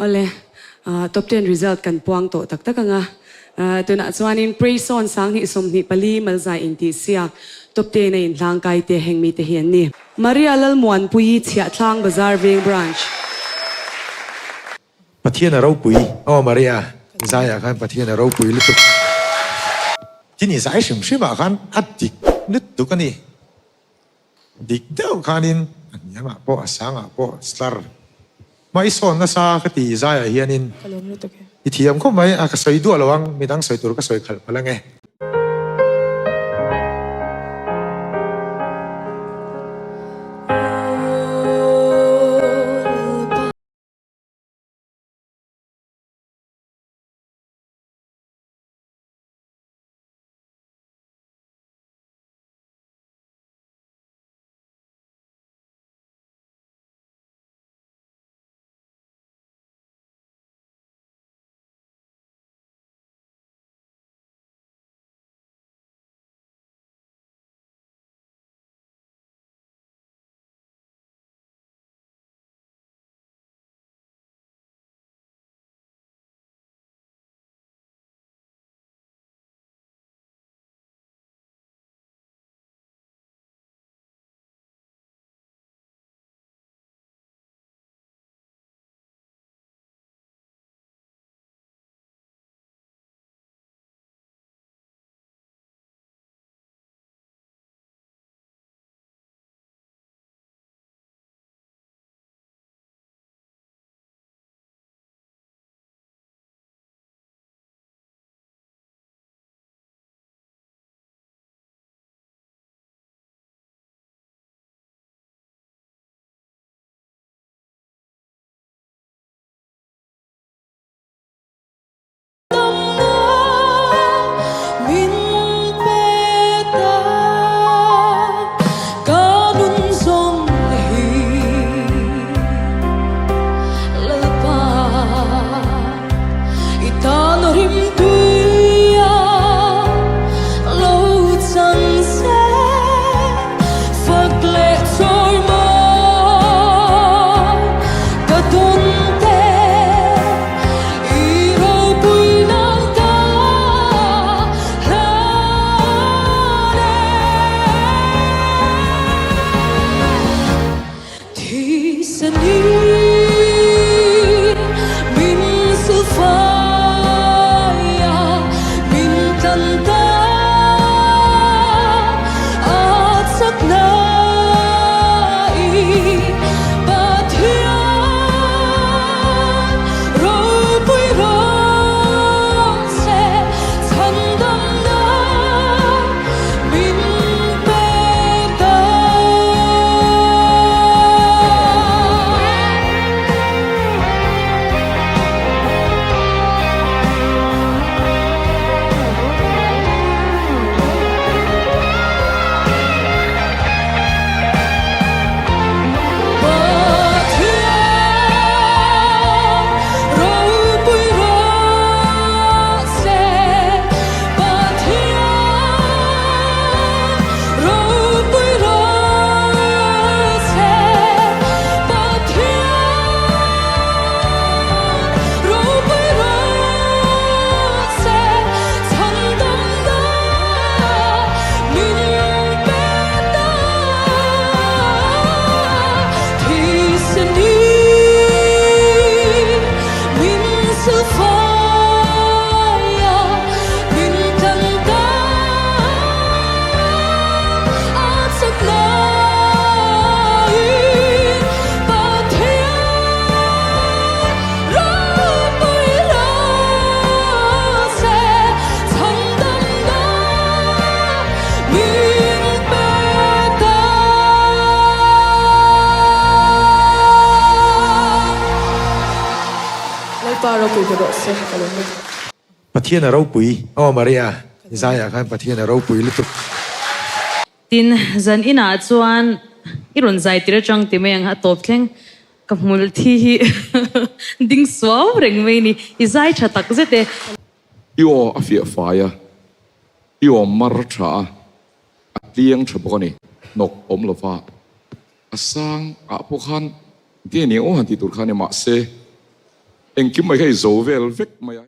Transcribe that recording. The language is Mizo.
Awle, top ten result kan puang tawh tak tak ang a. Tunah chuanin Prayson 2024 Malzai intihsiak top ten a inhlangkai te heng mite hi an ni. Maria Lalmuanpuii Chhiahtlang Bazar Veng Branch. Pathian a ropui. Aw Maria, zaiah khan Pathian a ropui lutuk. Tin i zai hrim hrimah khan a dik lutuk a ni. Dik deuh khanin a hniamah pawh a sangah pawh slar hma i sawn nasa ka ti i zaiah hianin Ka lawm lutuk e. I thiam khawp mai a, ka sawi duah lo ang, midang sawi tur ka sawi khalh palh ange. Lalpa ropui be rawh se ka lawm e. Pathian a ropui aw Maria i zaiah khan Pathian a ropui lutuk. Tin, zan inah chuan i rawn zai tir atang ti mai ang a tawp thleng ka hmul thi hi ding suau reng mai ni, i zai tha tak zet e. I aw a fiah fai a, i aw mar tha a, a tliang tha bawk a ni, hnawk awm lova a sang ah pawh khan ti a ni aw han tih tur kha a ni mahse. Engkim mai kha i zo vel vek mai a.